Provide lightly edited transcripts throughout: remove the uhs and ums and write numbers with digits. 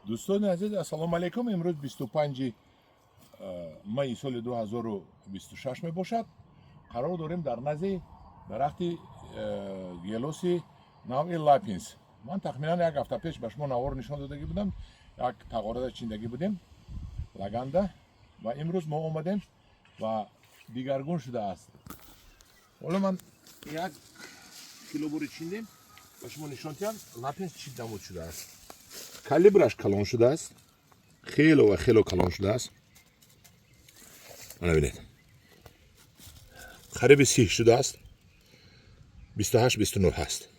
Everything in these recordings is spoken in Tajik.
Дӯстони азиз, ассалому алайкум. Имрӯз 25 майи соли 2026 мебошад. Қарор дорем дар назди дарахти гелоси навъи Лапинс. Ман тахминан як ҳафта пеш ба шумо навор нишон додагӣ будам, як тағорада чиндагӣ будем лаганда, ва имрӯз мо омадем ва дигаргун шудааст. Ҳоло ман як кило бури чиндем, ба шумо нишон диҳам, Лапинс чӣ намуд шудааст. Калибраш калон шудааст, хело ва хело калон шудааст. Мана бинед, қариби 30 шудааст, 28, 29 ҳаст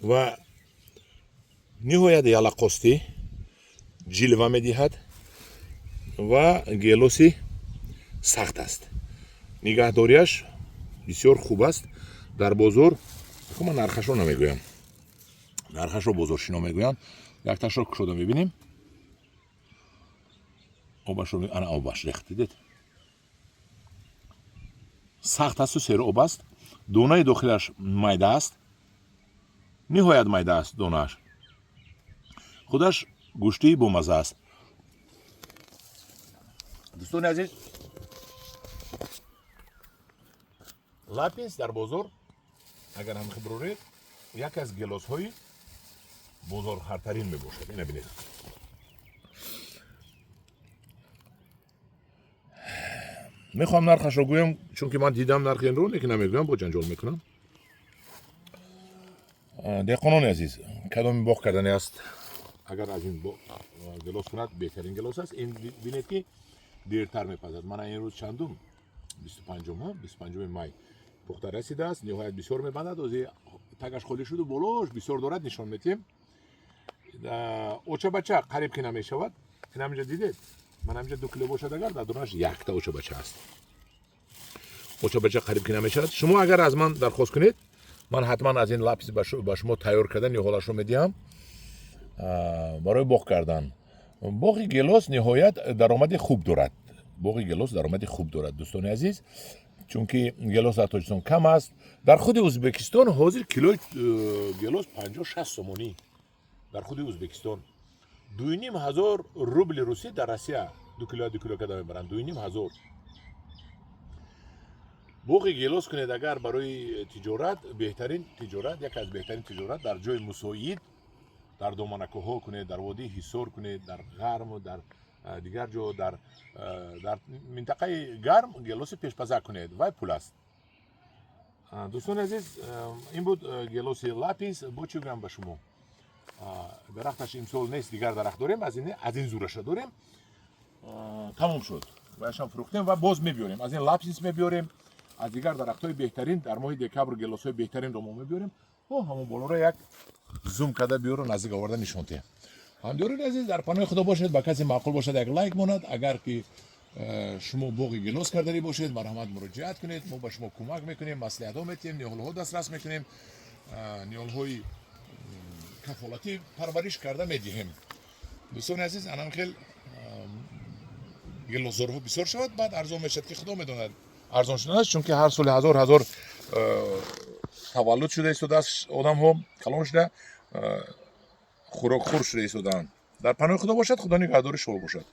ва ниҳоят ялақостӣ ҷилва медиҳад ва гелоси сахт аст. Нигаҳдориаш бисёр хуб аст. Дар бозор ман нархашро намегӯям, нархашро бозоршино мегӯянд. Якташро кушода мебинем, обашро. Ана, обаш рехт, дидед? Сахт асту сероб аст. Донаи дохилаш майда аст, ниҳоят майда аст донааш. Худаш гӯштии бомаза аст. Дӯстони азиз, Лапинс дар бозор, агар ҳам хиброред, яке аз гелосҳои бозорхартарин мебошад. Ина бинед. Мехоҳам нархашро гӯям, чунки ман дидам нархи инро, лекин намегӯям, бо ҷанҷол мекунам. Деҳқонони азиз, кадоми боғ кардани аст, агар аз ин гелос кунад, беҳтарин гелос аст. Ин бинед, ки дертар мепазад. Мана, ин рӯз чандум? 25-ум, 25-уми май пухта расидааст. Ниҳоят бисёр мебандад. Ози тагаш холӣ шуду болош бисёр дорад, нишон метиҳем. Очабача қариб ки намешавад. Ин ҳаминҷа дидед, ман ҳаминҷа 2 кило бошад агар, дар дунаш якта очабача аст. Очабача қариб ки намешавад. Шумо агар аз ман дархост кунед, ман ҳатман аз ин Лапинс ба шумо тайёр карда ниҳолашро медиҳам барои боғ кардан. Боғи гелос ниҳоят даромади хуб дорад. Боғи гелос даромади хуб дорад, дӯстони азиз, чунки гелос дар Тоҷикистон кам аст. Дар худи Ӯзбекистон ҳозир килои гелос 50-60 сомонӣ, дар худи Ӯзбекистон 2500 рубли русӣ. Дар Россия 2 кило, 2 кило када мебаранд, 2500. Боғи гелос кунед агар барои тиҷорат, беҳтарин тиҷорат, яке аз беҳтарин тиҷорат. Дар ҷои мусоид, дар доманакӯҳҳо кунед, дар водии Ҳисор кунед, дар ғарму дар дигар ҷо, дар минтақаи гарм гелоси пешпазак кунед, вай пул аст. Дӯстони азиз, ин буд гелоси Лапинс. Бо чӣ гӯям ба шумо? Дарахташ имсол нест, дигар дарахт дорем, аз ин зураша дорем. Тамом шуд, ваяшам фурӯхтем ва боз мебиёрем, аз ин Лапинс мебиёрем, аз дигар дарахтҳои беҳтарин. Дар моҳи декабр гелосҳои беҳтаринро мо мебиёрем. О, ҳамон болоро як зум карда биёру наздик оварда нишон диҳем. Ҳамдиёрони азиз, дар паноҳи Худо бошед. Ба касе маъқул бошад, як лайк монад. Агар ки шумо боғи гелос карданӣ бошед, марҳамат, муроҷиат кунед. Мо ба шумо кӯмак мекунем, маслиҳатҳо метиҳем, ниҳолҳо дастрас мекунем, ниҳолҳои кафолатӣ парвариш карда медиҳем. Дӯстони азиз, анам хел гелосзорҳо бисёр шавад, баъд арзон мешавад, ки Худо медонад, арзон шудааст, чунки ҳар соли ҳазор ҳазор таваллуд шуда истодааст, одамҳо калон шуда, хӯрокхӯр шуда истодаанд. Дар паноҳи Худо бошад, Худо нигаҳдори шумо бошад.